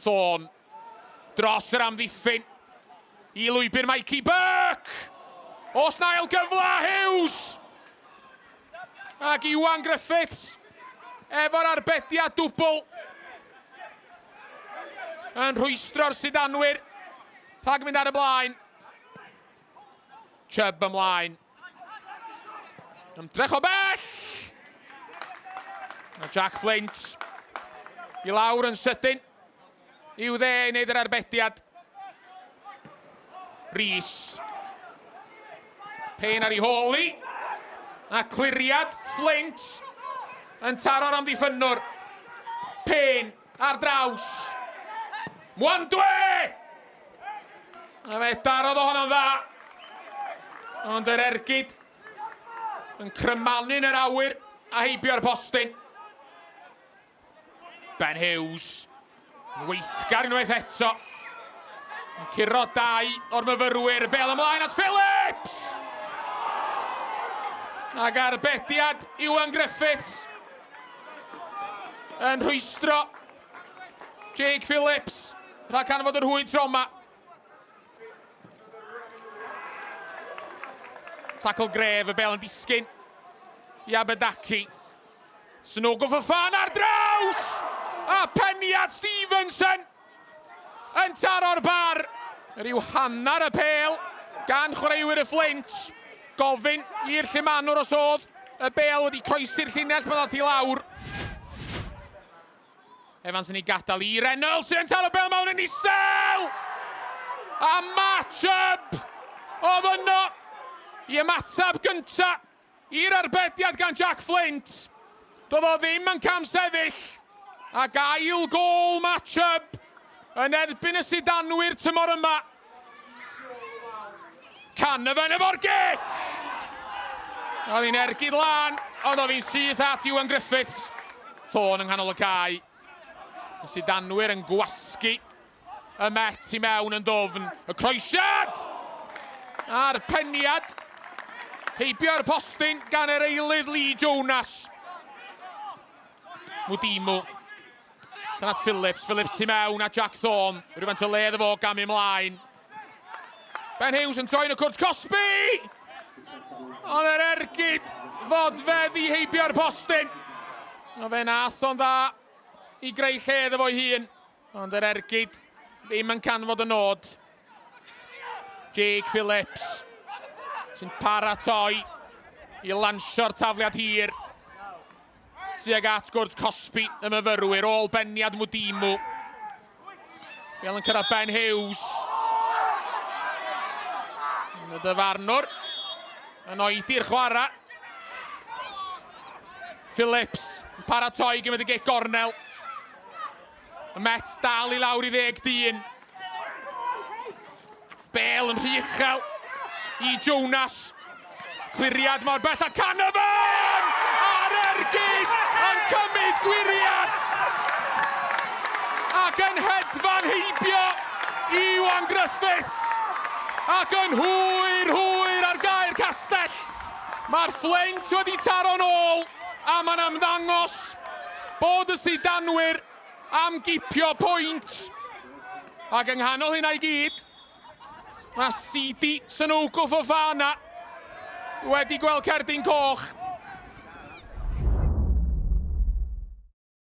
Thorne dros yr amddiffyn i lwybr Mikey Burke! Os na ail gyfle, Hughes! Ac Iwan Griffiths efo'r arbediad dwbl yn rhwystro'r sidanwyr rhag mynd ar y blaen. Chubb ymlaen. Ymdrech o bell! A Jack Flint i lawr yn sydyn i'w dde i wneud yr arbediad. Rees. Payne ar ei hôl i. A cliriad Flint yn taro'r amddiffynnwr. Payne ar draws. Mwandwe! A fe darodd o honno'n dda. Ond yr ergyd yn crymanu'n yr awyr a heibio'r postyn. Ben Hughes yn weithgar unwaith eto. Yn curo dau o'r myfyrwyr. Bel ymlaen at Phillips! Ac arbediad Iwan Griffiths yn rhwystro Jake Phillips rhag canfod yr hwy tro yma. Tackle gref, y bel yn disgyn i Abedaki. Sanogo Fofana ar draws! A peniad Stevenson yn taro'r bar. Rhyw hanner y pêl gan chwaraewyr y Fflint. Gofyn i'r llumanwr os oedd y bêl wedi croesi'r llinell pan ddaeth i lawr. Evans yn ei gadael i Reynolds sy'n taro bêl mewn yn isel! A match-up oedd yno i ymateb gynta i'r arbediad gan Jack Flint. Doedd o ddim yn camsefyll ac ail gôl match-up yn erbyn y sidanwyr tymor yma. Canavan efo'r gic! Oedd hi'n ergyd lan, ond oedd hi'n syth at Iwan Griffiths. Thorne yng nghanol y cae. Y sidanwyr yn gwasgu y Met i mewn yn ddwfn. Y croesiad! A'r peniad. Heibio'r postyn gan yr eilydd Lee Jonas. Mwdimu. Gan at Phillips, Phillips tu mewn a Jack Thorne. Rhywfaint o le iddo fo gamu ymlaen. Ben Hughes yn troi yn y cwrt cosbi! Ond yr ergyd fodfedd i heibio'r postyn. O fe nath o'n dda i greu lle iddo fo'i hun. Ond yr ergyd ddim yn canfod y nod. Jake Phillips sy'n paratoi i lansio'r tafliad hir tuag at gwrt cosbi y myfyrwyr, ôl beniad Mwdimu. Bel yn cyrraedd Ben Hughes. Y dyfarnwr yn oedi'r chwarae. Phillips yn paratoi gymryd y gic gornel. Y Mets dal i lawr i ddeg dyn. Bale yn rhy uchel i Jonas. Cliriad mor bell a Canavan! Ar ergyd yn cymryd gwiriad! Ac yn hedfan heibio i Iwan Griffiths! Ac yn hwyr, hwyr ar gair castell! Mae'r Fflint wedi taro'n ôl a mae'n ymddangos bod y sidanwyr am gipio pwynt. Ac yng nghanol hynna i gyd, mae Sidi Sanogo Fofana wedi gweld cerdyn coch.